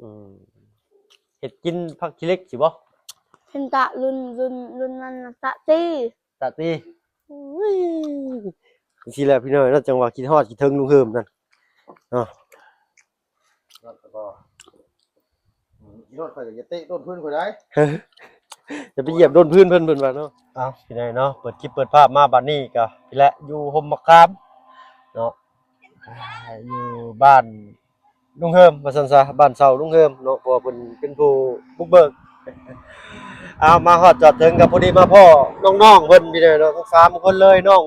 ອືມ ເຮັດກິນຜັກຂີ້ເຫຼັກຊິບໍ່? ເຫັນຕະລຸນ ລຸນ ລຸນນັ້ນນະ ຕະຕີ ຕະຕີ. ອຸ້ຍ ຈັ່ງຊີ້ແຫຼະພີ່ນ້ອງເນາະ ຈັ່ງວ່າຄິດຮອດຄິດເຖິງລຸງເຮີມນັ້ນເນາະ. ອືມ ຂີ້ຮອດຂ້ອຍກໍຢ່າເຕະໂດນພື້ນຂ້ອຍໄດ໋ ຢ່າໄປຢຽບໂດນພື້ນເພິ່ນ ເພິ່ນວ່າເນາະ. ເອົາ ພີ່ນ້ອງເນາະ ເປີດຄລິບເປີດພາບມາບາດນີ້ກໍ ນີ້ແຫຼະ ຢູ່ຮົ່ມໝາກຂາມເນາະ ຢູ່ບ້ານລຸງເຮີມວ່າຊັ້ນຊະ ບ້ານເຊົ່າລຸງເຮີມເນາະ ເພາະວ່າເພິ່ນເປັນຜູ້ບຸກເບີກ. ເອົາ ມາຮອດຈອດເຖິງກໍພໍດີມາພໍ້ນ້ອງໆເພິ່ນ ພີ່ນ້ອງເນາະ ທັງສາມຄົນເລີຍ ນ້ອງ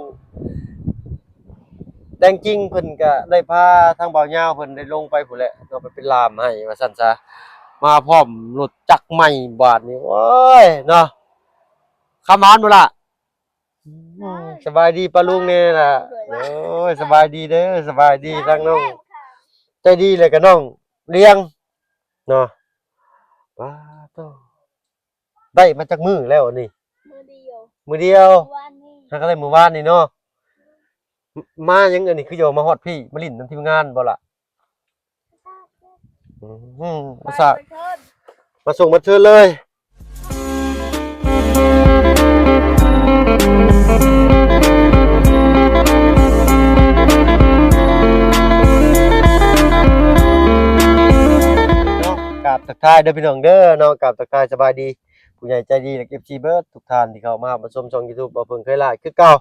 ແຕ່ງຈິງເພິ່ນກະໄດ້ພາທາງບ່າວຍາວເພິ່ນໄດ້ລົງໄປພຸ້ນແຫຼະເນາະ ໄປເປັນລ່າມໃຫ້ວ່າຊັ້ນຊະ ມາພ້ອມລົດຈັກໃໝ່ບາດນີ້ ໂອ້ຍເນາະ. ຄຳຫວານບໍ່ລະ? ສະບາຍດີປ້າລຸງແດ່ລະ. ໂອ້ຍ ສະບາຍດີເດີ ສະບາຍດີທາງນ້ອງໃຈດີ ແລ້ວກະນ້ອງລຽງເນາະ. ປາໂຕ ໄດ້ມາຈັກມື້ແລ້ວອັນນີ້? ມື້ດຽວ ມື້ດຽວ ມື້ວານນີ້ ຫາກໍໄດ້ມື້ວານນີ້ເນາະ. ມາຫຍັງອັນນີ້ ຄືຢາກມາຮອດພີ້ ມາຫຼິ້ນນຳທີມງານບໍ່ລະ? ອືມ ມາສາ ມາສົ່ງມາເຊີນເລີຍ. ເນາະ ກາບທັກທາຍເດີພີ່ນ້ອງເດີເນາະ ກາບທັກທາຍສະບາຍດີ ຜູ້ໃຫຍ່ໃຈດີ ແລະ ເອັຟຊີ ເບິດທຸກທ່ານທີ່ເຂົ້າມາຮັບມາຊົມຊ່ອງ YouTube ບໍ່ເພິ່ງເຄີຍຫຼາຍຄືເກົ່າ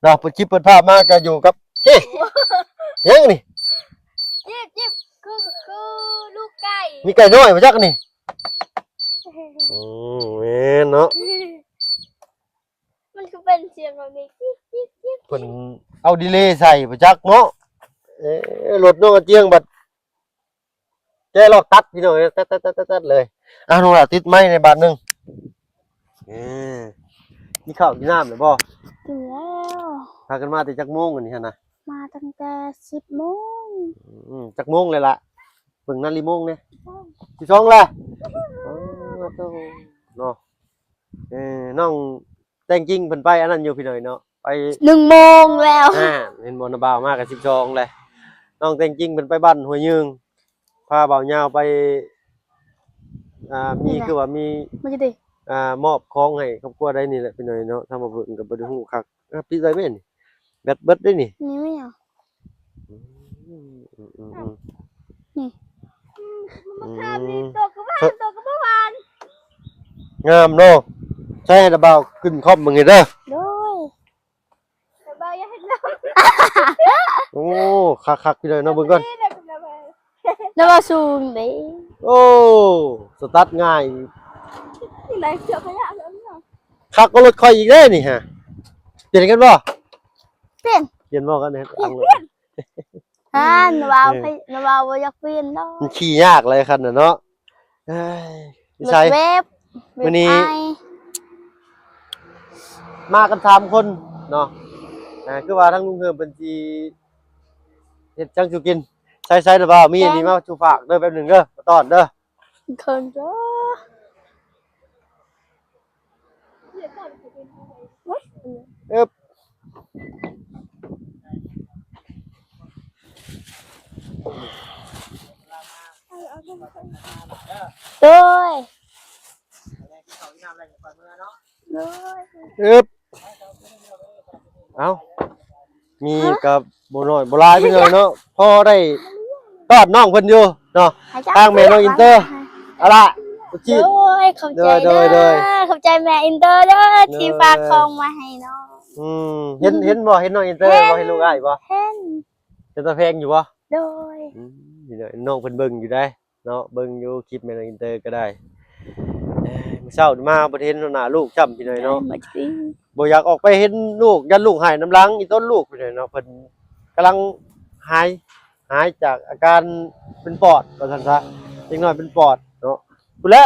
ເນາະ. ເປີດຄລິບເປີດພາບມາກໍຢູ່ກັບ ເຮີ້ຍ ຫຍັງນີ້? ຈິບ ຈິບ ຄື ຄືລູກໄກ່ ມີໄກ່ນ້ອຍບໍ່ຈັກນີ້? ອືມ ແມ່ນເນາະ ມັນຄືເປັນສຽງແບບນີ້ ຈິບ ຈິບ ຈິບ ເພິ່ນເອົາດີເລໃສ່ບໍ່ຈັກເນາະ. ເອີ ລົດນ້ອງອາຈຽງບັດ ແຈລັອກຕັດພີ່ນ້ອງເອີຍ ຕັດໆໆໆເລີຍ. ອ່າ ນ້ອງຫຼ້າຕິດໄມໃນບາດໜຶ່ງ. ເອີ ກິນເຂົ້າກິນນ້ຳແລ້ວບໍ່? ກິນແລ້ວ. ພາກັນມາແຕ່ຈັກໂມງອັນນີ້ຫັ້ນນະ? ມາຕັ້ງແຕ່ສິບໂມງ. ອືມ ຈັກໂມງແລ້ວລະ? ເບິ່ງນາລີໂມງແດ່. ສິບສອງແລ້ວ. ໂອ້ ໂທ້ ເນາະ. ເອີ ນ້ອງ ແຕ່ງຈິງເພິ່ນໄປອັນນັ້ນຢູ່ພີ່ນ້ອງເນາະ ໄປ ໜຶ່ງໂມງແລ້ວ. ອ່າ ເຫັນບໍ່ ນ້າບ່າວມາກໍສິບສອງແລ້ວ. ນ້ອງແຕ່ງຈິງເພິ່ນໄປບ້ານຫ້ວຍຍືງ ພາບ່າວຍາວໄປ ອ່າ ມີ ນີ້ນະ ຄືວ່າມີ ມາຊິເດ ອ່າ ມອບຂອງໃຫ້ຄອບຄົວໃດນີ້ແຫຼະພີ່ນ້ອງເນາະ. ທາງບ່າວເພິ່ນກໍບໍ່ໄດ້ຮູ້ຄັກ. ອ່າ ປິດໄວ້ແມ່ນ ແບັດເບິດເດ້ນີ້. ນີ້ແມ່ນຫຍັງ? ອືມ ອືມ ອືມ ອືມ ນີ້ ອືມ ມະຂາມນີ້ ໂຕກໍຫວານ ໂຕກໍບໍ່ຫວານ. ງາມເນາະ. ໃສ່ໃຫ້ລະບ່າວຂຶ້ນຄອມເບິ່ງໃຫ້ເດີ. ໂດຍ ລະບ່າວຢ່າເຮັດນຳ. ໂອ້ ຄັກໆ ພີ່ນ້ອງເນາະ ເບິ່ງກ່ອນ. ລະບ່າວສູງເດ້. ໂອ້ ສະຕາດງ່າຍ. ນີ້ໄດ້ເສື້ອພະຍາແລ້ວເນາະ. ຄັກກວ່າລົດຂ້ອຍອີກເດ້ນີ້ຫາ. ປ່ຽນກັນບໍ່? ປ່ຽນ. ປ່ຽນບໍ່ກັນ ເຮັດຫຼັງລົດ. ຫັ້ນ ລະບ່າວ ເອີ ລະບ່າວບໍ່ຢາກປ່ຽນດອກ. ມັນຂີ່ຍາກຫຼາຍຄັນນະເນາະ. ເອີຍ ນິໄສ ລົດເວບ ມື້ນີ້ ເວບອ້າຍ ມາກັນສາມຄົນເນາະ. ອ່າ ຄືວ່າທາງລຸງເຮີມເພິ່ນຊິເຮັດຫຍັງສູ່ກິນ. ໃສ່ໆ ລະບ່າວ ມີອັນນີ້ມາສູ່ຝາກເດີ ແປັບໜຶ່ງເດີ ມາຕ້ອນເດີ. ເຂີນເດີ. ອຶບ ໂດຍ ໂດຍ ອຶບ. ເອົ້າ ມີ ຮະ ກໍບໍ່ນ້ອຍບໍ່ຫຼາຍພີ່ນ້ອງເນາະ ພໍໄດ້ຕ້ອນນ້ອງເພິ່ນຢູ່ເນາະ. ທາງແມ່ນ້ອງອິນເຕີ ເອົາລະ ໂດຍ ຂອບໃຈເດີ ໂດຍ ໂດຍ ຂອບໃຈແມ່ອິນເຕີເດີ ໂດຍ ທີ່ຝາກຂອງມາໃຫ້ນ້ອງ. ອືມ ເຫັນ ເຫັນບໍ່ ເຫັນນ້ອງອິນເຕີບໍ່ ເຫັນ ເຫັນລູກອ້າຍບໍ່? ເຫັນ ເປັນຕາແພງຢູ່ບໍ່? ໂດຍ ອືມ ພີ່ນ້ອງ ນ້ອງເພິ່ນເບິ່ງຢູ່ໃດ. ເນາະ ເບິ່ງຢູ່ຄລິບແມ່ນ້ອງອິນເຕີກໍໄດ້. ເອີ ມື້ເຊົ້າມາບໍ່ໄດ້ເຫັນໜ້າລູກຊ້ຳພີ່ນ້ອງເນາະ. ບໍ່ຢາກອອກໄປເຫັນລູກ ຢ້ານລູກໄຫ້ນຳຫຼັງ ອີ່ຕົນລູກພີ່ນ້ອງເນາະ. ເພິ່ນກຳລັງຫາຍ ຫາຍຈາກອາການເປັນປອດວ່າຊັ້ນຊະ ເດັກນ້ອຍເປັນປອດເນາະ. ພຸ້ນແຫຼະ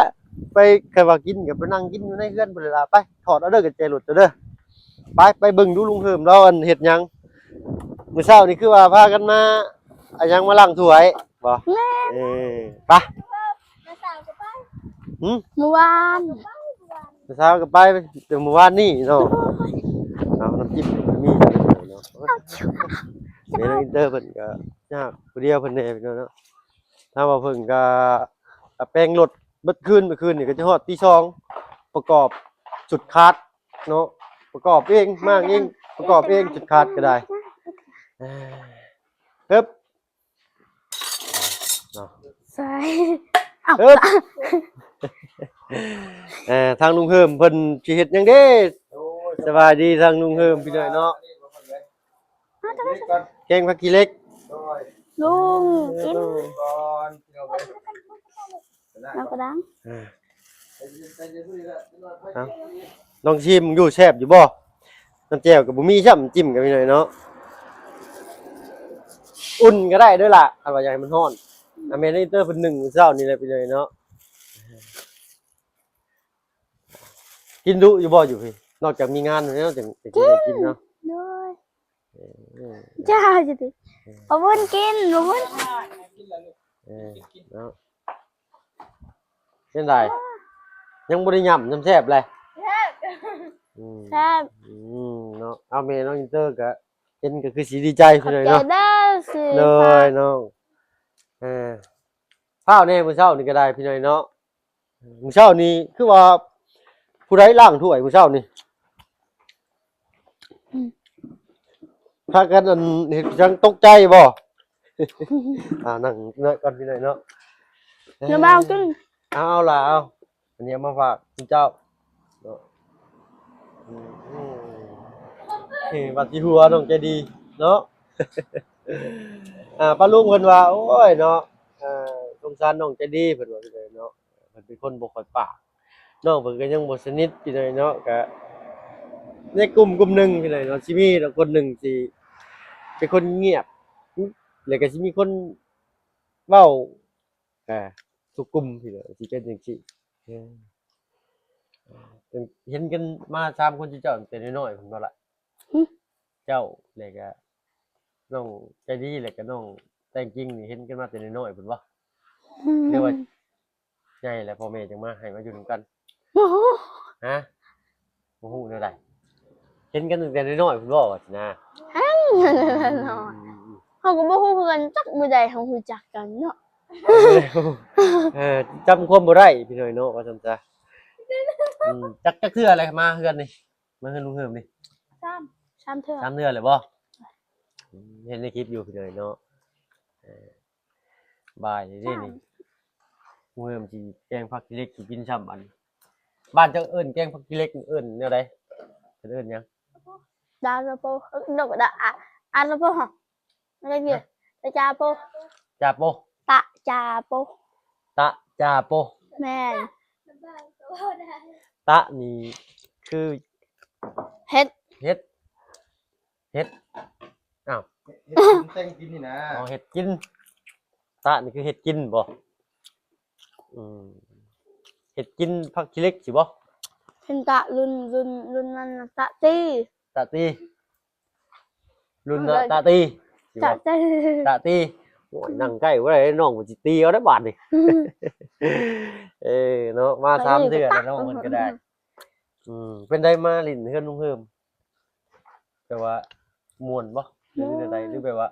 ໄປ ຄັນວ່າກິນກໍໄປນັ່ງກິນຢູ່ໃນເຮືອນພຸ້ນແຫຼະ. ໄປ ຖອດເອົາເດີ ກະແຈລົດເຈົ້າເດີ. ໄປ ໄປເບິ່ງດູລຸງເຮີມລາວ ອັນ ເຮັດຫຍັງ. ມື້ເຊົ້ານີ້ຄືວ່າພາກັນມາ ອັນຫຍັງ ມາລ້າງຖ້ວຍບໍ່? ແມ່ນ ເອີ ໄປ ນ້າສາວກໍໄປ. ຫືມ? ມື້ວານ ນ້າສາວກໍໄປ ແຕ່ມື້ວານນີ້ເນາະ. ໂດຍ ເອົານ້ຳຈິ້ມກໍມີເນາະ. ແມ່ນ້ອງອິນເຕີເພິ່ນກໍຍາກຜູ້ດຽວເພິ່ນແດ່ພີ່ນ້ອງເນາະ. ທາງວ່າເພິ່ນກໍ ອ່າ ແປງລົດເບິດຄືນ ມື້ຄືນນີ້ກໍຈະຮອດຕີສອງ ປະກອບຊຸດຄາດເນາະ ປະກອບເອງ ມ້າງເອງ ປະກອບເອງ ຊຸດຄາດກໍໄດ້ ເອີ ເອີບ ເນາະ ໃສ່ ເອີບ ເອີ ທາງລຸງເຮີມເພິ່ນຊິເຮັດຫຍັງເດ້? ສະບາຍດີທາງລຸງເຮີມ ພີ່ນ້ອງເນາະ. ແກງຜັກຂີ້ເຫຼັກ ລຸງກິນ ນ້ຳກະດັງ ເອົາ ລອງຊີມເບິ່ງດູ ແຊບຢູ່ບໍ່? ນ້ຳແຈ່ວກໍບໍ່ມີຊ້ຳ ຈິ້ມກັນ ພີ່ນ້ອງເນາະ ອຸ່ນກໍໄດ້ເດີ້ລະ ຄັນວ່າຢາກໃຫ້ມັນຮ້ອນ ອາ ແມ່ນເຕີເພິ່ນໜຶ້ງມື້ເຊົ້ານີ້ແຫຼະ ພີ່ນ້ອງເນາະ. ກິນດຸຢູ່ບໍ່ຢູ່ພີ້? ນອກຈາກມີງານແລ້ວ ຈັ່ງ ຈັ່ງຊິໄດ້ກິນເນາະ ໂດຍ ເອີ ຈ້າ ຊິຕິ ເອີ ບໍ່ບຸນກິນ ບໍ່ບຸນ ເອີ ເນາະ ເປັນໃດ? ຍັງບໍ່ໄດ້ຫຍ້ຳ ຫຍ້ຳແຊບແຫຼະ ອືມ ແຊບ ອືມ ເນາະ ເອົາ ແມ່ນ້ອງອິນເຕີກະເຫັນກໍຄືຊິດີໃຈ ພີ່ນ້ອງເນາະ ໂດຍ ນ້ອງ ເອີ ພ້າວແດ່ ມື້ເຊົ້ານີ້ກໍໄດ້ ພີ່ນ້ອງເນາະ. ມື້ເຊົ້ານີ້ຄືວ່າຜູ້ໃດລ້າງຖ້ວຍມື້ເຊົ້ານີ້? ອືມ ພາກັນອັນເຮັດຫຍັງ ຕົກໃຈບໍ່? ອ່າ ນັ່ງໜ້ອຍກ່ອນ ພີ່ນ້ອງເນາະ ນ້ຳເອົາກິນ ເອົາ ເອົາລະ ເອົາ ອັນນີ້ເອົາມາຝາກເຈົ້າເນາະ ອືມ ເອີ ວ່າຊິຫົວນ້ອງໃຈດີເນາະ ອ່າ ປ້າລຸງເພິ່ນວ່າ ໂອ້ຍເນາະ ອ່າ ສົງສານນ້ອງໃຈດີ ເພິ່ນວ່າເນາະ. ເພິ່ນເປັນຄົນບໍ່ຄ່ອຍປາກ ນ້ອງເພິ່ນກໍຍັງບໍ່ສະໜິດ ພີ່ນ້ອງເນາະ ກະໃນກຸ່ມກຸ່ມໜຶ່ງ ພີ່ນ້ອງເນາະ ຊິມີດອກຄົນໜຶ່ງທີ່ເປັນຄົນງຽບ ແລ້ວກໍຊິມີຄົນເວົ້າ ອ່າ ທຸກກຸ່ມ ພີ່ນ້ອງ ຊິເປັນຈັ່ງຊີ້ ເອີ ເຫັນກັນມາສາມຄົນ ເຈົ້າຕັ້ງແຕ່ນ້ອຍໆ ພຸ້ນບໍ່ລະ? ຫຶ ເຈົ້າ ແລ້ວກະນ້ອງໃຈດີ ແລ້ວກະນ້ອງແຕງກິງນີ້ ເຫັນກັນມາແຕ່ນ້ອຍໆ ພຸ້ນບໍ່? ຫຼືວ່າໃຫຍ່ແລ້ວພໍ່ແມ່ຈັ່ງມາໃຫ້ມາຢູ່ນຳກັນ? ບໍ່ຮູ້ ຮະ? ບໍ່ຮູ້ແນວໃດ? ເຫັນກັນຕັ້ງແຕ່ນ້ອຍໆ ພຸ້ນບໍ່ ວ່າຊັ້ນນະ? ແຮງນ້ອຍ ອືມ ເຮົາກໍບໍ່ຮູ້ຄືກັນ ຈັກມື້ໃດເຮົາຮູ້ຈັກກັນເນາະ ເອີ ຈຳຄວາມບໍ່ໄດ້ ພີ່ນ້ອງເນາະ ວ່າຊັ້ນຊະ ອືມ ຈັກ ຈັກເທື່ອແລ້ວມາເຮືອນນີ້? ມາເຮືອນລຸງເຮີມນີ້ ສາມ ສາມເທື່ອ ສາມເທື່ອແລ້ວບໍ່? ອືມ ເຫັນໃນຄລິບຢູ່ ພີ່ນ້ອງເນາະ ເອີ ບ່າຍນີ້ເດ້ນີ້ ສາມ ລຸງເຮີມຊິແກງຜັກຂີ້ເຫຼັກສູ່ກິນຊ້ຳ ອັນ ບ້ານເຈົ້າເອີ້ນແກງຜັກຂີ້ເຫຼັກ ເອີ້ນແນວໃດ? ເພິ່ນເອີ້ນຫຍັງ? ດາລະໂປ ເອີ ດາ ອາ ອາລະໂປ ອາລະໂປ ຕະຈາໂປ ຈາໂປ ຕະຈາໂປ ຕະຈາໂປ ແມ່ນ ຕະນີ້ຄື ເຫັດ ເຫັດ ເຫັດ ອ້າວ ເຫັດ ເຫັດກິນ ແຕ່ງກິນນີ້ນະ ອໍ ເຫັດກິນ ຕະນີ້ຄືເຫັດກິນບໍ່? ອືມ ເຫັດກິນຜັກຂີ້ເຫຼັກຊີ້ບໍ່? ເຫັນຕະລຸ້ນ ລຸ້ນ ລຸ້ນນັ້ນນະ ຕະຕີ ຕະຕີ ລຸ້ນເນາະ ເອີ ຕະຕີ ຕະຕີ ຕະຕີ ໂອ້ຍ ນັ່ງໃກ້ບໍ່ໄດ້ ນ້ອງມັນຊິຕີເອົາໄດ໋ບາດນີ້ ເອີ ເນາະ ມາສາມເທື່ອແລ້ວ ນ້ອງເພິ່ນກໍໄດ້ ອືມ ເປັນໃດ ມາຫຼິ້ນເຮືອນລຸງເຮີມ ແບບວ່າມ່ວນບໍ່ ຫຼືແນວໃດ ຫຼືແບບວ່າ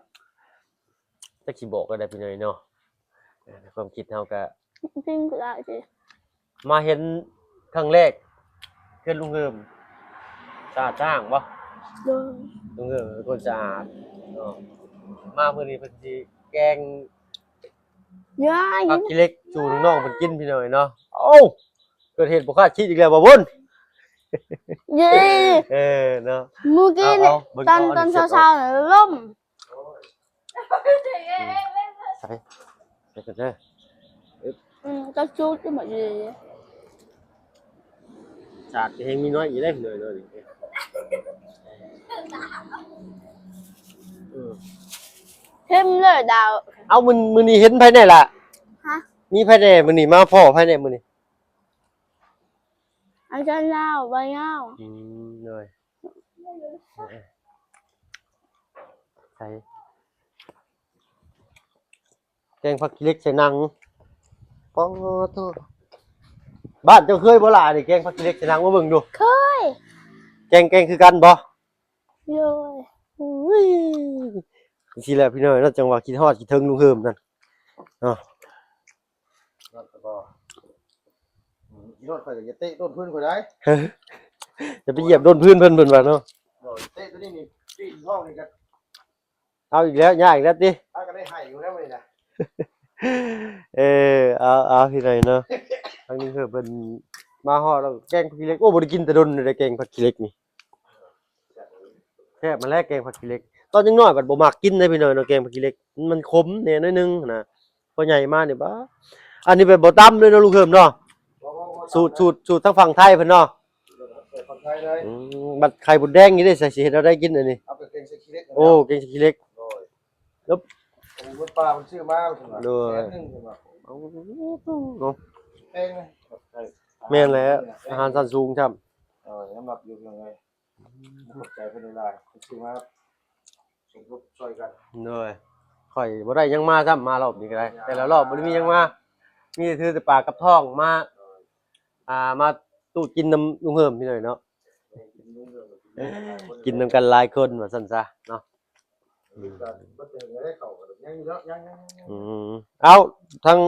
ຈັກຊິບອກແນວໃດ ພີ່ນ້ອງເນາະ ເອີ ໃນຄວາມຄິດເຮົາກະ ກິນກໍໄດ້ຕິ ມາເຫັນຄັ້ງແລກ ເຮືອນລຸງເຮີມ ສະອາດສະອ້າງບໍ່? ໂດຍ ລຸງເຮີມເປັນຄົນສະອາດເນາະ ມາມື້ນີ້ເພິ່ນຊິແກງ ຍາຍ ຜັກຂີ້ເຫຼັກສູ່ນ້ອງໆເພິ່ນກິນ ພີ່ນ້ອງເນາະ ເອົ້າ ເກີດເຫດບໍ່ຄາດຄິດອີກແລ້ວບໍ່ບຸນ ເຢ້ ເອີ ເນາະ ມື້ກີ້ ເອົາ ເອົາ ເບິ່ງ ຕອນ ຕອນເຊົ້າໆ ລົມ ອືມ ໃສ່ ໃສ່ກັນເດີ ອືມ ກະຊຸກຢູ່ໝົດເລີຍ ສາດແຮງມີນ້ອຍອີກເດ້ ເດີ ເດີ ເອີ ເຕັມເລີຍດາວ ເອົາ ມື້ ມື້ນີ້ເຫັນໃຜແດ່ລະ? ຮະ? ມີໃຜແດ່ມື້ນີ້ ມາພໍ້ໃຜແດ່ມື້ນີ້? ອາຈານລາວ ບ່າວຍາວ ອືມ ໂດຍ ໃສ່ ແກງຜັກຂີ້ເຫຼັກໃສ່ໜັງ ປາໂທ ບ້ານເຈົ້າເຄີຍບໍ່ລະ ອັນນີ້ ແກງຜັກຂີ້ເຫຼັກໃສ່ໜັງ ມາເບິ່ງດູ ເຄີຍ ແກງ ແກງຄືກັນບໍ່? ໂດຍ ອຸ້ຍ ຈັ່ງຊີ້ແຫຼະ ພີ່ນ້ອງເນາະ ຈັ່ງວ່າຄິດຮອດຄິດເຖິງລຸງເຮີມນັ້ນເນາະ. ອືມ ຂີ່ລົດຂ້ອຍກໍຢ່າເຕະໂດນພື້ນຂ້ອຍໄດ້. ຢ່າໄປຢຽບໂດນພື້ນເພິ່ນ ເພິ່ນວ່າເນາະ. ໂດຍ ເຕະຕົວນີ້ນີ້ ຕີນທ້ອງນີ້ກໍ ເອົາອີກແລ້ວ ຍາກອີກແລ້ວຕິ? ພາກັນໄດ້ໄຫ້ຢູ່ແລ້ວມື້ນີ້ນະ. ເອີ ເອົາ ເອົາ ພີ່ນ້ອງເນາະ ທາງນີ້ຄືເພິ່ນມາຮອດແລ້ວ ແກງຜັກຂີ້ເຫຼັກ. ໂອ້ ບໍ່ໄດ້ກິນແຕ່ດົນແລ້ວ ແກງຜັກຂີ້ເຫຼັກນີ້. ແຊບ ມາແລ້ວແກງຜັກຂີ້ເຫຼັກ. ຕອນຍັງນ້ອຍບັດບໍ່ມັກກິນເດ້ພີ່ນ້ອງເນາະ ແກງຜັກຂີ້ເຫຼັກ ມັນຂົມແດ່ໜ້ອຍໜຶ່ງນະ. ພໍໃຫຍ່ມານີ້ ບາ ອັນນີ້ແບບບໍ່ຕຳເລີຍເນາະ ລຸງເພີ່ມເນາະ. ບໍ່ ບໍ່ ບໍ່ຕຳ ສູດ ສູດ ສູດທາງຝັ່ງໄທເພິ່ນເນາະ. ເອີ ຝັ່ງໄທເລີຍ. ອືມ ບັດໄຂ່ມົດແດງນີ້ເດ້ ໃສ່ ຊິເຮັດແນວໃດກິນອັນນີ້? ເອົາໄປແກງໃສ່ຂີ້ເຫຼັກ. ໂອ້ ແກງໃສ່ຂີ້ເຫຼັກ. ໂດຍ ເອີ ໝົດປ່າເພິ່ນຊື້ມາ ໂດຍ ແສນໜຶ່ງເພິ່ນວ່າ. ໂອ້ ເນາະ ແພງນະ. ແມ່ນແຫຼະ ອາຫານຊັ້ນສູງຊ້ຳ. ເອີ ຍອມຮັບຢູ່ພີ່ນ້ອງເອີຍ. ຂອບໃຈເພິ່ນຫຼາຍໆ ເພິ່ນຊື້ມາສົມທົບຊ່ອຍກັນ. ໂດຍ ຂ້ອຍບໍ່ໄດ້ຫຍັງມາຊ້ຳ ມາລອບນີ້ກໍໄດ້ ແຕ່ລະລອບບໍ່ໄດ້ມີຫຍັງມາ ມີແຕ່ຖືແຕ່ປາກັບທ້ອງມາ. ໂດຍ ອ່າ ມາຕູດກິນນຳລຸງເຮີມພີ່ນ້ອງເນາະ. ເອີ ກິນນຳລຸງເຮີມ ກິນນຳກັນຫຼາຍຄົນວ່າຊັ້ນຊະເນາະ. ອືມ ເອົາ ທາງ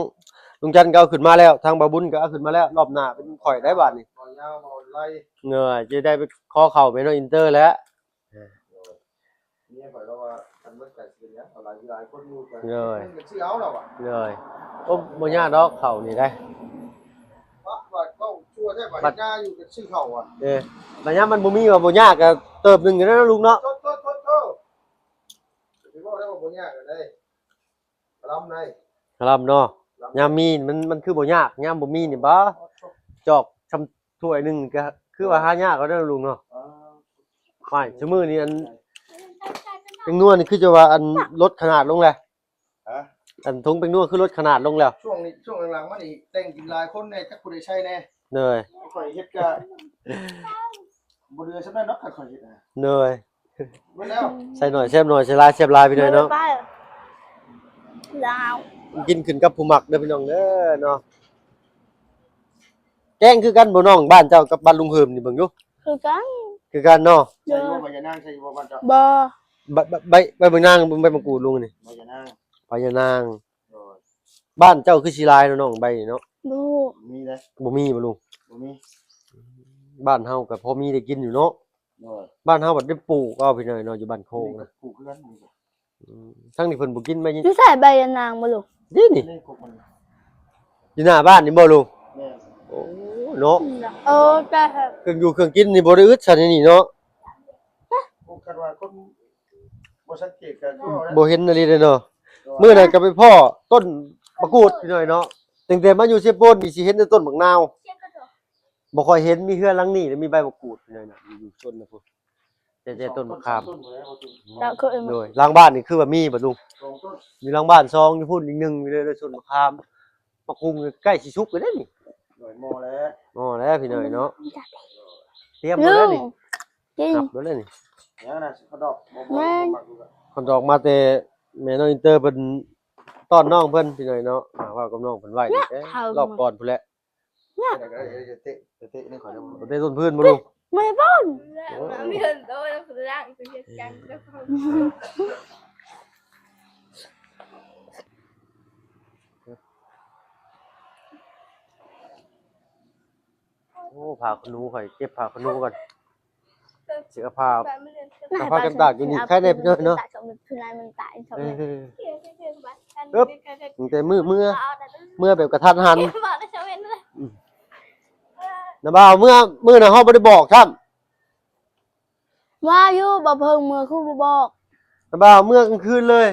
ລຸງຈັນກໍເອົາຂຶ້ນມາແລ້ວ ທາງບ່າວບຸນກໍເອົາຂຶ້ນມາແລ້ວ ລອບໜ້າເປັນຂ້ອຍໄດ້ບາດນີ້. ເອີ ຈະໄດ້ໄປຂໍເຂົ້າແມ່ນ້ອງອິນເຕີແລ້ວ. ເອີ ເມຍຂ້ອຍລາວວ່າ ຄັນເບິດກໍຊິເປັນຫຍັງ ເອົາຫຼາຍ ຫຼາຍຄົນຢູ່ກໍ ໂດຍ ຊື້ເອົາລາວວ່າ. ໂດຍ ໂອ້ ບໍ່ຍາກດອກເຂົ້ານີ້ໄດ໋. ວ່າ ວ່າເວົ້າຊົ່ວແທ້ ວ່າເຮັດນາຢູ່ກໍຊື້ເຂົ້າວ່າ. ເອີ ບັດຍາມມັນບໍ່ມີວ່າບໍ່ຍາກ ກໍເຕີບໜຶ່ງຢູ່ແລ້ວເນາະ ລຸງເນາະ. ໂທດ ໂທດ ໂທດ ໂທດ ຊິເວົ້າໄດ້ວ່າບໍ່ຍາກກໍໄດ້. ກະລຳໄດ໋ ກະລຳເນາະ. ຍາມມີມັນ ມັນຄືບໍ່ຍາກ ຍາມບໍ່ມີນີ້ ບາ ຈອກຊ່ຳຖ້ວຍໜຶ່ງກໍຄືວ່າຫາຍາກແລ້ວເດີລຸງເນາະ. ອ້າວ ຫວາຍ ຊຸມື້ນີ້ອັນແປ້ງນົວນີ້ຄືຈະວ່າອັນ ລົດຂະໜາດລົງແລ້ວ. ຮະ? ອັນຖົງແປ້ງນົວຄືລົດຂະໜາດລົງແລ້ວ. ຊ່ວງນີ້ ຊ່ວງຫຼັງໆມານີ້ແຕ່ງກິນຫຼາຍຄົນແດ່ ຈັກຜູ້ໃດໃຊ້ແດ່. ໂດຍ ຂ້ອຍເຮັດກະບໍ່ເຫຼືອສ່ຳນັ້ນດອກ ຄັນຂ້ອຍເຮັດນະ. ໂດຍ ເບິດແລ້ວ ໃສ່ໜ້ອຍແຊບໜ້ອຍ ໃສ່ຫຼາຍແຊບຫຼາຍ ພີ່ນ້ອງເນາະ. ກິນຂຶ້ນກັບຜູ້ມັກເດີພີ່ນ້ອງເດີເນາະ. ແກງຄືກັນບໍ່ນ້ອງ ບ້ານເຈົ້າກັບບ້ານລຸງເຮີມນີ້ ເບິ່ງດູ. ຄືກັນ ຄືກັນເນາະ. ໂດຍ ໃສ່ຢູ່ບໍ່ ໃບຍານາງ ໃສ່ຢູ່ບໍ່ບ້ານເຈົ້າ? ບໍ່ ໃບ ໃບ ໃບ ໃບບັກນາງ ໃບມະກູດລຸງນີ້ ໃບຍານາງ ໃບຍານາງ. ໂດຍ ບ້ານເຈົ້າຄືຊິຫຼາຍເນາະນ້ອງ ໃບນີ້ເນາະ. ບໍ່ມີເດ້ ບໍ່ມີບໍ່ລຸງ? ບໍ່ມີ ບ້ານເຮົາກໍພໍມີໄດ້ກິນຢູ່ເນາະ. ໂດຍ ບ້ານເຮົາບັດໄດ້ປູກເອົາພີ່ນ້ອງເນາະ ຢູ່ບ້ານໂຄກນະ. ປູກຄືກັນ ອືມ ທາງນີ້ເພິ່ນບໍ່ກິນໃບ ຢູ່ໃສໃບຍານາງບໍ່ລຸງ? ນີ້ນີ້ ໃນກົກມັນ ຢູ່ໜ້າບ້ານນີ້ບໍ່ລຸງ? ແມ່ນ ໂອ້ ເນາະ. ເອີ ແຕ່ເຄື່ອງຢູ່ເຄື່ອງກິນນີ້ບໍ່ໄດ້ອຶດຊັ້ນນີ້ເນາະ. ໂອ້ ຄັນວ່າຄົນບໍ່ສັງເກດກໍຄືວ່າ ບໍ່ເຫັນອີ່ຫຼີເດ້ເນາະ. ມື້ນັ້ນກໍໄປພໍ້ຕົ້ນໝາກກູດພີ່ນ້ອງເນາະ. ຕັ້ງແຕ່ມາຢູ່ເຊໂປນນີ້ຊິເຫັນແຕ່ຕົ້ນໝາກນາວ ບໍ່ຄ່ອຍເຫັນ. ມີເຮືອນຫຼັງນີ້ແລ້ວມີໃບໝາກກູດພີ່ນ້ອງເນາະ ຢູ່ຊົນນະພຸ້ນ. ແຕ່ ແຕ່ຕົ້ນໝາກຂາມ ສອງຕົ້ນ ສາມຕົ້ນ ໂດຍ ຫຼັງບ້ານນີ້ຄືວ່າມີບໍ່ລຸງ? ສອງຕົ້ນ ຢູ່ຫຼັງບ້ານສອງ ຢູ່ພຸ້ນອີກໜຶ່ງ ຢູ່ເດີ ຕົ້ນໝາກຂາມ. ໝາກຫຸ່ງໃກ້ຊິສຸກແລ້ວເດ້ນີ້. ໂດຍ ໝໍ້ແລ້ວ ໝໍ້ແລ້ວພີ່ນ້ອງເນາະ. ຕຽມໝົດແລ້ວນີ້ ກິນ ຮັບໝົດແລ້ວນີ້. ຫຍັງນະ ຂະດອກ ບໍ່ ບໍ່ ແມ່ນ ບໍ່ມັກຢູ່ລະ. ຂະດອກມາແຕ່ແມ່ນ້ອງອິນເຕີເພິ່ນຕ້ອນນ້ອງເພິ່ນພີ່ນ້ອງເນາະ. ອ່າ ເວົ້າກັບນ້ອງເພິ່ນໄວ້ນີ້ແຫຼະ ຮອບກ່ອນພຸ້ນແຫຼະ. ເຕະ ເຕະ ເຕະນີ້ຂ້ອຍໄດ້ບໍ່? ເຕະຕົ້ນພື້ນບໍ່ລູກ? ບໍ່ໄດ້ປ້ອນ ໂອ້ຍ ໂອ້ ຜ້າຂນໜູ ຂ້ອຍເກັບຜ້າຂນໜູກ່ອນ. ເສື້ອຜ້າ ກໍພາກັນຕາກຢູ່ນີ້ ໃຄແດ່ພີ່ນ້ອງເນາະ. ເອີ ຕັ້ງແຕ່ມື້ເມືອ ເມືອແບບກະທັນຫັນ. ອືມ ນະບ່າວ ເມື່ອ ມື້ນະເຮົາບໍ່ໄດ້ບອກຊ້ຳ. ວ່າຢູ່ ບໍ່ເພິ່ງເມືອຄືບໍ່ບອກ. ນະບ່າວ ເມື່ອກາງຄືນເລີຍ.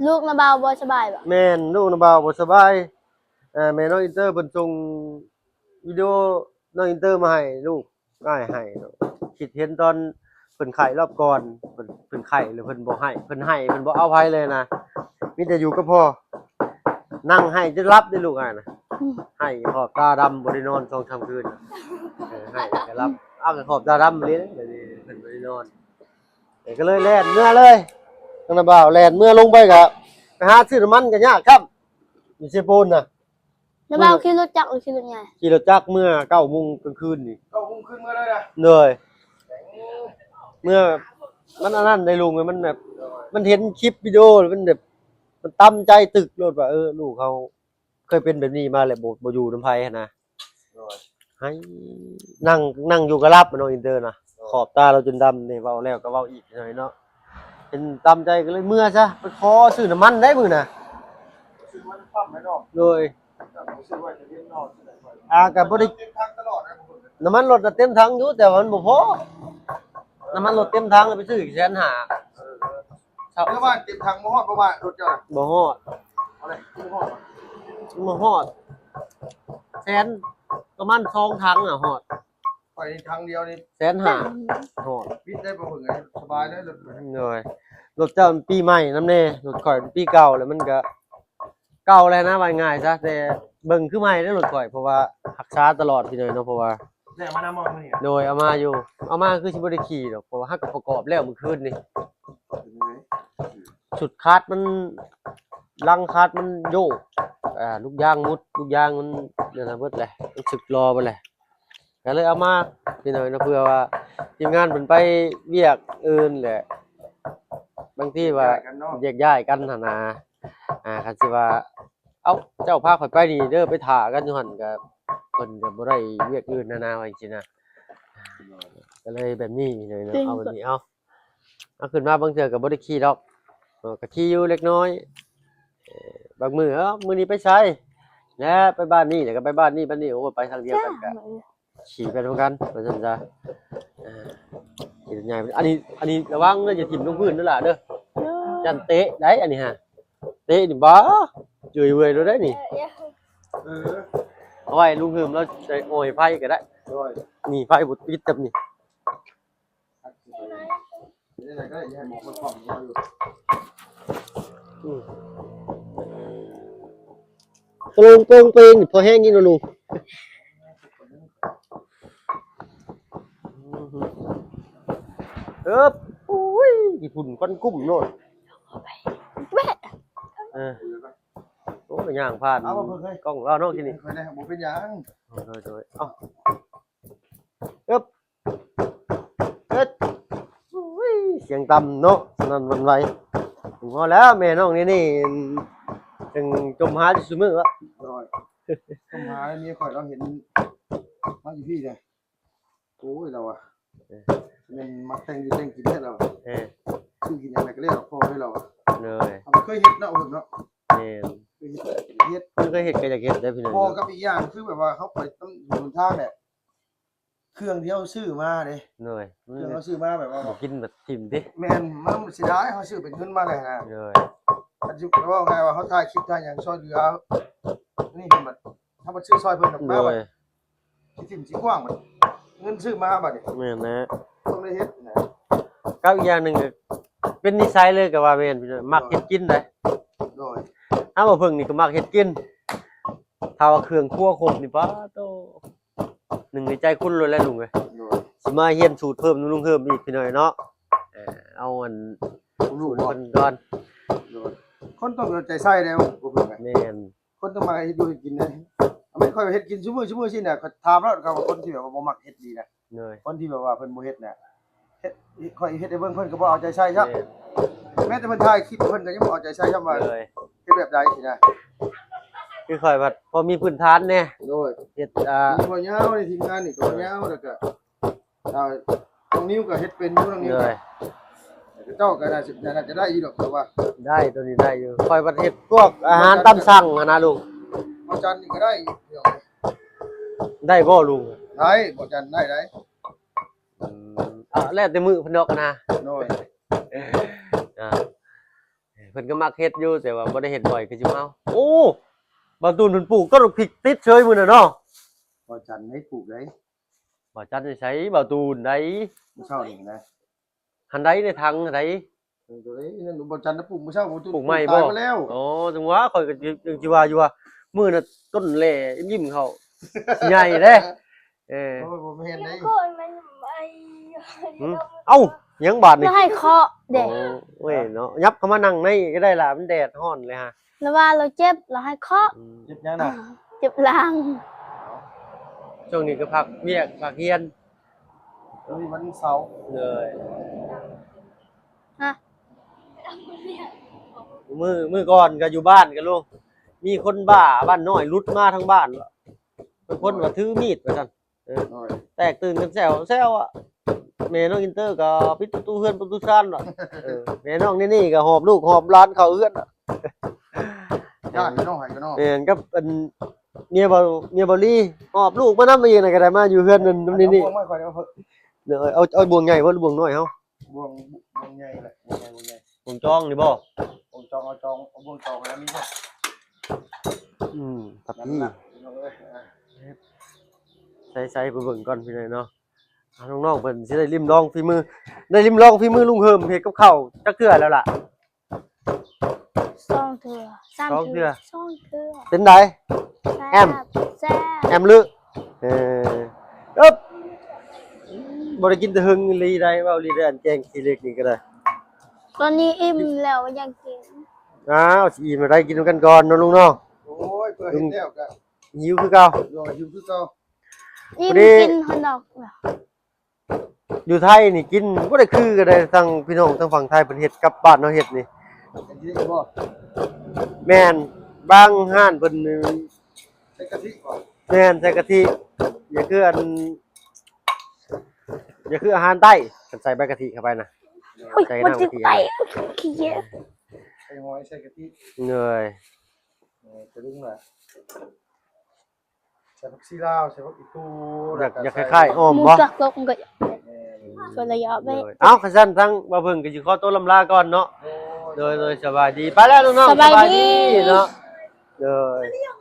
ລູກນະບ່າວບໍ່ສະບາຍບໍ? ແມ່ນ ລູກນະບ່າວບໍ່ສະບາຍ. ເອີ ແມ່ນ້ອງອິນເຕີເພິ່ນສົ່ງວິດີໂອນ້ອງອິນເຕີມາໃຫ້ລູກ. ອ້າຍໄຫ້ເນາະ ຄິດເຫັນຕອນເພິ່ນໄຂ້ລອບກ່ອນ ເພິ່ນ ເພິ່ນໄຂ້ແລ້ວເພິ່ນບໍ່ໄຫ້ ເພິ່ນໄຫ້ ເພິ່ນບໍ່ເອົາໃຜເລີຍນະ ມີແຕ່ຢູ່ກັບພໍ່ ນັ່ງໄຫ້ຈົນຫຼັບເດ້ລູກອ້າຍນະ. ອືມ ໄຫ້ຂອບຕາດຳ ບໍ່ໄດ້ນອນສອງສາມຄືນ. ເອີ ໄຫ້ແລ້ວກໍຫຼັບ ເອົາ ກໍຂອບຕາດຳເລີຍ ເພິ່ນບໍ່ໄດ້ນອນ ເອີ ກໍເລີຍແລ່ນເມືອເລີຍ. ທາງນ້າບ່າວແລ່ນເມືອ ລົງໄປກໍໄປຫາຊື້ນ້ຳມັນກໍຍາກຊ້ຳ ຢູ່ເຊໂປນນະ. ແລ້ວບ່າວຂີ່ລົດຈັກຫຼືຂີ່ລົດໃຫຍ່? ຂີ່ລົດຈັກເມື່ອເກົ້າໂມງກາງຄືນນີ້. ເກົ້າໂມງຄືນເມືອເລີຍນະ? ໂດຍ. ເມື່ອ ມັນອັນນັ້ນໄດ໋ລຸງ ມັນແບບ ມັນເຫັນຄລິບວິດີໂອ ມັນແບບ ມັນຕຳໃຈຕຶກໂລດວ່າ ເອີ ລູກເຮົາ ເຄີຍເປັນແບບນີ້ມາແລ້ວ ບໍ່ ບໍ່ຢູ່ນຳໃຜຫັ້ນນະ. ໂດຍ ໃຫ້ນັ່ງ ນັ່ງຢູ່ກໍຫຼັບເນາະ ອິນເຕີນະ. ໂດຍ ຂອບຕາລາວຈົນດຳນີ້ ເວົ້າແລ້ວກໍເວົ້າອີກໜ້ອຍເນາະ. ເປັນຕາມໃຈກໍເລີຍເມືອຊະ ໄປຂໍຊື້ນ້ຳມັນໄດ້ມື້ນະ. ຊື້ນ້ຳມັນປ້ຳໄວ້ເນາະ. ໂດຍ ຊື້ໄວ້ແຕ່ເວັນເນາະ. ອ່າ ກໍບໍ່ໄດ້ ເຕັມຖັງຕະຫຼອດນະ. ນ້ຳມັນລົດນະເຕັມຖັງຢູ່ ແຕ່ວ່າມັນບໍ່ພໍ. ນ້ຳມັນລົດເຕັມຖັງ ໄປຊື້ອີກແສນຫ້າ. ເອີ ເອີ ເຈົ້າ ແຕ່ວ່າເຕັມຖັງບໍ່ຮອດ ເພາະວ່າລົດເຈົ້ານະ ບໍ່ຮອດ. ເອົາເລີຍ ບໍ່ຮອດ ບໍ່ຮອດ ແສນ ປະມານສອງຖັງນະຮອດ. ຂ້ອຍນີ້ຖັງດຽວນີ້ແສນຫ້າຮອດ. ປິດໄດ້ບໍ່ເບິ່ງ ສະບາຍເລີຍລົດ. ໂດຍ ລົດເຈົ້າມັນປີໃໝ່ນຳແດ່ ລົດຂ້ອຍມັນປີເກົ່າ ແລ້ວມັນກະເກົ່າແລ້ວນະ ວ່າງ່າຍຊະ. ແຕ່ເບິ່ງຄືໃໝ່ເດ້ລົດຂ້ອຍ ເພາະວ່າຮັກສາຕະຫຼອດພີ່ນ້ອງເນາະ. ເພາະວ່າ ໄດ້ເອົາມານຳບໍ່ມື້ນີ້? ໂດຍ ເອົາມາຢູ່ ເອົາມາຄືຊິບໍ່ໄດ້ຂີ່ດອກ ເພາະວ່າເຮົາກໍປະກອບແລ້ວມື້ຄືນນີ້. ເປັນຈັ່ງໃດ? ຊຸດຄາດມັນ ຫຼັງຄາດມັນໂຍກ ອ່າ ລູກຢາງໝຸດ ລູກຢາງມັນນັ້ນນະເບິດແຫຼະ ມັນສຶກຫຼໍ່ເບິດແຫຼະ. ກໍເລີຍເອົາມາພີ່ນ້ອງເນາະ ເພື່ອວ່າທີມງານເພິ່ນໄປວຽກອື່ນແຫຼະ ບາງທີວ່າແຍກຍ້າຍກັນເນາະ ແຍກຍ້າຍກັນຫັ້ນນະ. ອ່າ ຄັນຊິວ່າ ເອົ້າ ເຈົ້າພາຂ້ອຍໄປນີ້ເດີ ໄປຖ້າກັນຢູ່ຫັ້ນ ກໍເພິ່ນກໍບໍ່ໄດ້ວຽກອື່ນນະນະ ວ່າຈັ່ງຊີ້ນະ. ກໍເລີຍແບບນີ້ເລີຍເນາະ. ເອົາແບບນີ້ ເອົາ ເອົາຂຶ້ນມາບາງເທື່ອກໍບໍ່ໄດ້ຂີ່ດອກ ເອີ ກໍຂີ່ຢູ່ເລັກນ້ອຍ. ເອີ ບາງມື້ ເອີ ມື້ນີ້ໄປໃສ ແລ້ວໄປບ້ານນີ້ ແລ້ວກໍໄປບ້ານນີ້ ບ້ານນີ້ ໂອ້ ໄປທາງດຽວກັນ ກໍ ຂີ່ໄປນຳກັນວ່າຊັ້ນຊະ. ເອີ ຂີ່ລົດໃຫຍ່ ອັນນີ້ ອັນນີ້ລະວັງເດີ ຢ່າຖິ້ມລົງພື້ນເດີຫຼ້າເດີ ຢ້ານເຕະໄດ໋ ອັນນີ້ຫາ ເຕະນີ້ບາເຈີຍເວີຍໂລດໄດ໋ນີ້. ເອີ ເອົາໄວ້ລຸງເຮີມລາວໃສ່ໂອຍໄຟກໍໄດ້. ໂດຍ ນີ້ໄຟບໍ່ຕິດຈຳນີ້. ອືມ ໂປ່ງໂປ່ງເປ່ງ ພໍແຮງຢູ່ເນາະລຸງ. ເອີບ ໂອ້ຍ ຂີ້ຝຸ່ນຄວັນກຸ້ມໂລດ. ເອີ ໂອ້ ຍ່າງຜ່ານ ເອົາມາເບິ່ງເຮີ້ຍ ກ້ອງລາວເນາະ ທີ່ນີ້ ເອີ ບໍ່ເປັນຫຍັງ. ໂດຍໆ ເອົ້າ ເອີບ ເອີບ ອຸ້ຍ ສຽງຕ່ຳເນາະ ສະນັ້ນຫວັ່ນໄຫວ. ພໍແລ້ວ ແມ່ນ້ອງນີ້ນີ້ ຈັ່ງຈົ່ມຫາຢູ່ຊຸມື້ວະ. ໂດຍ ຈົ່ມຫາເມຍຂ້ອຍ ລາວເຫັນມາຢູ່ພີ້ເດ້. ໂອ້ຍ ລາວວ່າ ເອີ ແມ່ນມັກແຕ່ງຢູ່ແຕ່ງກິນແທ້ລາວ. ເອີ ຊື້ກິນຫຍັງໄດ້ກໍແລ້ວ ພໍເລີຍລາວວ່າ. ໂດຍ ເຮົາບໍ່ເຄີຍເຮັດເນາະ ເພິ່ນເນາະ. ແມ່ນ ເຄີຍເຮັດ ເຮັດ ເພິ່ນເຄີຍເຮັດກໍຢາກເຮັດເດ້ພີ່ນ້ອງ. ພໍກັບອີກຢ່າງຄືແບບວ່າເຮົາໄປຕາມຫົນທາງແຫຼະ ເຄື່ອງທີ່ເຮົາຊື້ມາເດ້. ໂດຍ ເຄື່ອງເຮົາຊື້ມາແບບວ່າບໍ່ກິນແບບຖິ້ມຕິ. ແມ່ນ ມັນເສຍດາຍ ເຮົາຊື້ເປັນເງິນມາແລ້ວນະ. ໂດຍ ຄັນຊິເວົ້າງ່າຍວ່າເຮົາຖ່າຍຄລິບຖ່າຍຫຍັງຊ່ອຍເຫຼືອນີ້ ເຮົາບັດ ເຮົາບັດຊື້ຊ່ອຍເພິ່ນນຳມາ ໂດຍ ບັດຊິຖິ້ມຊິຂວ້າງ ບັດເງິນຊື້ມາບັດນີ້. ແມ່ນແຫຼະ ຕ້ອງໄດ້ເຮັດນະ. ກັບອີກຢ່າງໜຶ່ງກໍເປັນນິໄສເລີຍກໍວ່າແມ່ນ ພີ່ນ້ອງ ມັກເຮັດກິນໄດ໋. ໂດຍ ເຮົາບໍ່ເພິ່ງນີ້ກໍມັກເຮັດກິນ ຖ້າວ່າເຄື່ອງຄົວຄົບນີ້ ປາໂຕ ໜຶ່ງໃນໃຈຄຸນໂລດແຫຼະລຸງເອີຍ. ໂດຍ ຊິມາຮຽນສູດເພີ່ມນຳລຸງເພີ່ມອີກພີ່ນ້ອງເນາະ. ເອີ ເອົາອັນ ຮູ້ບໍ່ ເພິ່ນກ່ອນ. ໂດຍ ຄົນຕ້ອງເອົາໃຈໃສ່ແລ້ວ ບໍ່ເພິ່ງ. ແມ່ນ ຄົນຕ້ອງມາເຮັດຢູ່ເຮັດກິນເດ້. ແມ່ນຂ້ອຍເຮັດກິນຊຸມື້ ຊຸມື້ຊີ້ນະ ຂ້ອຍຖາມແລ້ວ ເຂົາວ່າຄົນທີ່ແບບວ່າບໍ່ມັກເຮັດດີນະ. ໂດຍ ຄົນທີ່ແບບວ່າເພິ່ນບໍ່ເຮັດນະ ເຮັດ ຂ້ອຍເຮັດໃຫ້ເບິ່ງ ເພິ່ນກໍບໍ່ເອົາໃຈໃສ່ຊ້ຳ. ແມ່ນ ແມ້ແຕ່ເພິ່ນຖ່າຍຄລິບ ເພິ່ນກໍຍັງບໍ່ເອົາໃຈໃສ່ຊ້ຳວ່າ ໂດຍ ເຮັດແບບໃດຊີ້ນະ. ຄືຂ້ອຍພັດພໍມີພື້ນຖານແດ່. ໂດຍ ເຮັດ ອ່າ ມີບໍ່ຍາວໃນທີມງານນີ້ກໍບໍ່ຍາວ ແລ້ວກໍ ອ່າ ນ້ອງນິວກໍເຮັດເປັນຢູ່ ນ້ອງນິວ. ໂດຍ ເຈົ້າກໍໜ້າຈະ ໜ້າຈະໄດ້ຢູ່ດອກ ຂ້ອຍວ່າ. ໄດ້ ໂຕນີ້ໄດ້ຢູ່ ຂ້ອຍບັດເຮັດພວກອາຫານຕາມສັ່ງຫັ້ນນະລຸງ. ບໍ່ຈັນນີ້ກໍໄດ້ຢູ່ ໄດ້ບໍ່ລຸງ? ໄດ້ ບໍ່ຈັນໄດ້ ໄດ້. ອືມ ອ່າ ແລ້ວແຕ່ມື້ເພິ່ນດອກນະ. ໂດຍ ອ່າ ເພິ່ນກໍມັກເຮັດຢູ່ ແຕ່ວ່າບໍ່ໄດ້ເຮັດບ່ອຍຄືຊຸມເຮົາ. ໂອ້ ບ່າວຕູນເພິ່ນປູກຕົ້ນບັກພິກຕິດເຊີຍມື້ນັ້ນເນາະ. ບໍ່ຈັນໄດ້ປູກໄດ໋. ບ່າວຈັນຢູ່ໃສ? ບ່າວຕູນໃດ໋? ມື້ເຊົ້ານີ້ນະ ຫັ້ນໃດ໋ ໃນຖັງຫັ້ນໃດ໋. ເອີ ໂຕໃດ໋ນັ້ນ ບ່າວຈັນນະປູກມື້ເຊົ້າ ບ່າວຕູນປູກໃໝ່ບໍ່? ຕາຍໄປແລ້ວ. ອໍ ຈັ່ງວ່າ ຂ້ອຍກໍຍັງຊິວ່າຢູ່ວ່າ ມື້ນັ້ນຕົ້ນແຫຼ້ຍິ້ມເຂົ້າ ໃຫຍ່ເດ້. ເອີ ໂອ້ຍ ບໍ່ແມ່ນໃດ໋. ຫຶ ເອົ້າ ຫຍັງບາດນີ້? ລາວໃຫ້ເຄາະເດ້. ໂອ້ຍເນາະ ຫຍັບເຂົ້າມານັ່ງໃນກໍໄດ້ລະ ມັນແດດຮ້ອນເລີຍຫະ. ລາວວ່າລາວເຈັບ ລາວໃຫ້ເຄາະ. ອືມ ເຈັບຫຍັງນະ? ອ່າ ເຈັບຫຼັງ. ຊ່ວງນີ້ກໍພັກວຽກພັກຮຽນ. ມື້ນີ້ວັນເສົາ. ເລີຍ ຮະ ມື້ ມື້ກ່ອນກໍຢູ່ບ້ານກັນລູກ ມີຄົນບ້າບ້ານນ້ອຍຫຼຸດມາທາງບ້ານ ບາງຄົນວ່າຖືມີດວ່າຊັ້ນ ເອີ ໂດຍ ແຕກຕື່ນກັນແຊວແຊວ ແມ່ນ້ອງອິນເຕີກໍປິດປະຕູເຮືອນປະຕູຊານວ່າ ເອີ ແມ່ນ້ອງເນເນ່ກໍຫອບລູກຫອບຫຼານເຂົ້າເຮືອນວ່າ ຢ້ານເນາະ ໃຫ້ກັນເນາະ ແມ່ນ ກັບອັນ ເມຍເບົາ ເມຍເບົາລີ ຫອບລູກມານຳອີກນະ ກໍໄດ້ມາຢູ່ເຮືອນນັ້ນນຳເນເນ່ ເອົາ ເອົາບ່ວງໃຫຍ່ບໍ່ ຫຼືບ່ວງນ້ອຍເຮົາ? ບ່ວງ ບ່ວງໃຫຍ່ແຫຼະ ບ່ວງໃຫຍ່ ບ່ວງໃຫຍ່ ບ່ວງຈອງນີ້ບໍ່? ບ່ວງຈອງ ເອົາຈອງ ເອົາບ່ວງຈອງແລ້ວມີບໍ່? ອືມ ທັບພີ້ ພີ່ນ້ອງເອີຍ ໃສ່ໆ ໄປເບິ່ງກ່ອນພີ່ນ້ອງເນາະ ນ້ອງໆ ເພິ່ນຊິໄດ້ລິມລອງຝີມື ໄດ້ລິມລອງຝີມືລຸງເຮີມເຮັດກັບເຂົ້າຈັກເທື່ອແລ້ວລະ? ສອງເທື່ອ ສາມເທື່ອ ສອງເທື່ອ ສອງເທື່ອ ເປັນໃດ? ແຊບ ແອມ ແຊບ ແອມລຶ ເອີ ເອີບ ບໍ່ໄດ້ກິນແຕ່ເຫິງອີ່ຫຼີໃດ ເວົ້າອີ່ຫຼີເດ້ ອັນແກງຂີ້ເຫຼັກນີ້ກໍໄດ້ ຕອນນີ້ອີ່ມແລ້ວ ຢາກກິນ ອ້າວ ຊິອີ່ມແລ້ວໃດ ກິນນຳກັນກ່ອນເນາະລຸງເນາະ ໂອ້ຍ ເພິ່ນເຮັດແລ້ວກໍຫິວຄືເກົ່າ ໂດຍ ຫິວຄືເກົ່າ ອີ່ມ ພໍດີ ກິນຮອດດອກ ຢູ່ໄທນີ້ກິນບໍ່ໄດ້ຄືກັນໃດ ທາງພີ່ນ້ອງທາງຝັ່ງໄທເພິ່ນເຮັດກັບບ້ານເຮົາເຮັດນີ້ ແມ່ນ ບາງຮ້ານເພິ່ນ ໃສ່ກະທິບໍ່? ແມ່ນ ໃສ່ກະທິ ຢ່າຄືອັນ ຢ່າຄືອາຫານໃຕ້ ຄັນໃສ່ໃບກະທິເຂົ້າໄປນະ ໂອ້ຍ ໃສ່ນ້ຳກະທິ ມັນຊິໄຕ ຂີ້ເຫຍື້ອ ໃສ່ຫອຍ ໃສ່ກະທິ ເອີຍ ເອີ ຈະລຸງລະ ໃສ່ຜັກຊີລາວ ໃສ່ຜັກອີຕູ ຢາກ ຢາກຄ້າຍໆ ອອມບໍ່? ໝູຈັກໂລກມັນກໍ ແມ່ນ ສ່ວນລະຍະໄວ້ ເອີ ເອົ້າ ຄັນຊັ້ນທາງບ່າວເຜິ້ງກໍຊິຂໍຕົວລຳລາກ່ອນເນາະ ໂດຍ ໂດຍ ໂດຍ ສະບາຍດີ ໄປແລ້ວນ້ອງໆ ສະບາຍດີ ສະບາຍດີເນາະ ໂດຍ.